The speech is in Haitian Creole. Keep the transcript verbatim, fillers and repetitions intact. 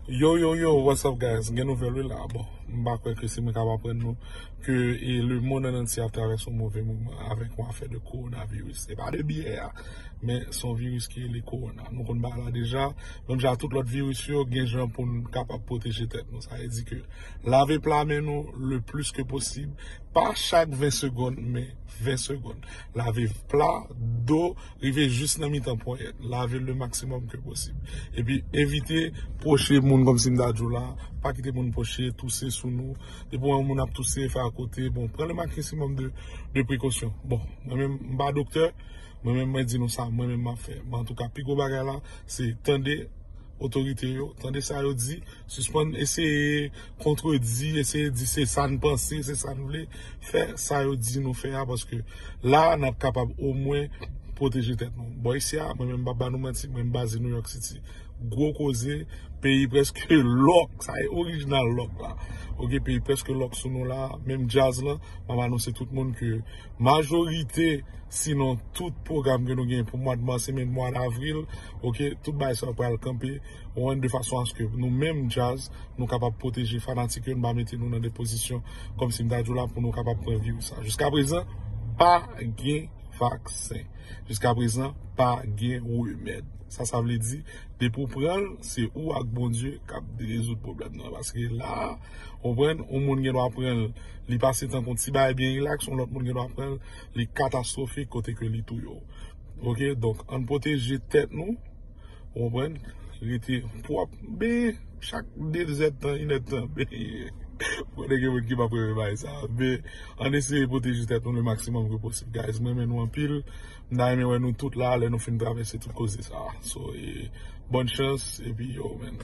Yo, yo, yo, what's up, guys? Gen nouvèl, wi, la. Bon, m pa kwè ke si mwen ka aprann nou ke e, le monde en entier ap travèse yon move moman avèk yon afè de kowonaviris. Se pa de byè a, men se yon viris ki rele kowona. Nou konn bagay la deja. Menm jan tout lòt viris yo, gen jan pou n kapab pwoteje tèt nou. Sa vle di ke lave pla men nou le plis ke posib. Pa chak ven segonn, men ven segonn. Lave pla, do, rive jis nan mitan ponyèt. Lave le maksimòm ke posib. Epi evite pwoche moun kòmsi m ta di w la. Pa kite moun pwoche, touse sou nou. Depi w wè yon moun ap touse, fè akote. Bon, pran le maksimòm de, de prekosyon. Bon, mwen menm, m pa doktè. Mwen menm, mwen di nou sa, mwen menm m ap fè. Men antouka, pi gwo bagay la, se tande otorite yo, tande sa yo di, sispann eseye kontredi, eseye di se sa n panse, se sa n vle. Fè sa yo di nou fè a, paske la, n ap kapab omwen pwoteje tèt nou. Bò isi a, mwen menm, m p ap ba nou manti, mwen m baze New York City. Gwo koze, peyi prèske lòk, sa e orijinal lòk la. Oke, peyi prèske lòk sou nou la, menm djaz lan, m ap anonse tout moun ke majorite, sinon tout pwogram ke nou gen pou mwa de mas e menm mwa davril, oke, tout bagay sa yo pral kanpe, ou konprann, de fason aske nou menm djaz, nou kapab pwoteje fanatik yo, nou pa mete nou nan de pozisyon kòmsi m ta di w la pou nou kapab pran viris sa. Jiska prezan, pa gen vaksen. Jiska prezan, pa gen remèd. Sa, sa vle di, depi w pran l, se ou ak Bondye k ap rezoud pwoblèm nan. Paske la, ou konprann, yon moun gen dwa pran l, li pase tankou yon ti bagay byen rilaks, yon lòt moun gen dwa pran l, li katastwofik kote ke li touye w. Oke, donk, ann pwoteje tèt nou, ou konprann, rete pwòp, ben, chak de zèdtan, inèdtan, ben, konnen gen moun ki p ap renmen bagay sa, men, ann eseye pwoteje tèt nou le maksimòm ke posib, guys. Mwen renmen nou anpil. M ta renmen wè nou tout la lè nou fin travèse tout koze sa. So, e, bòn chans, epi yo, man.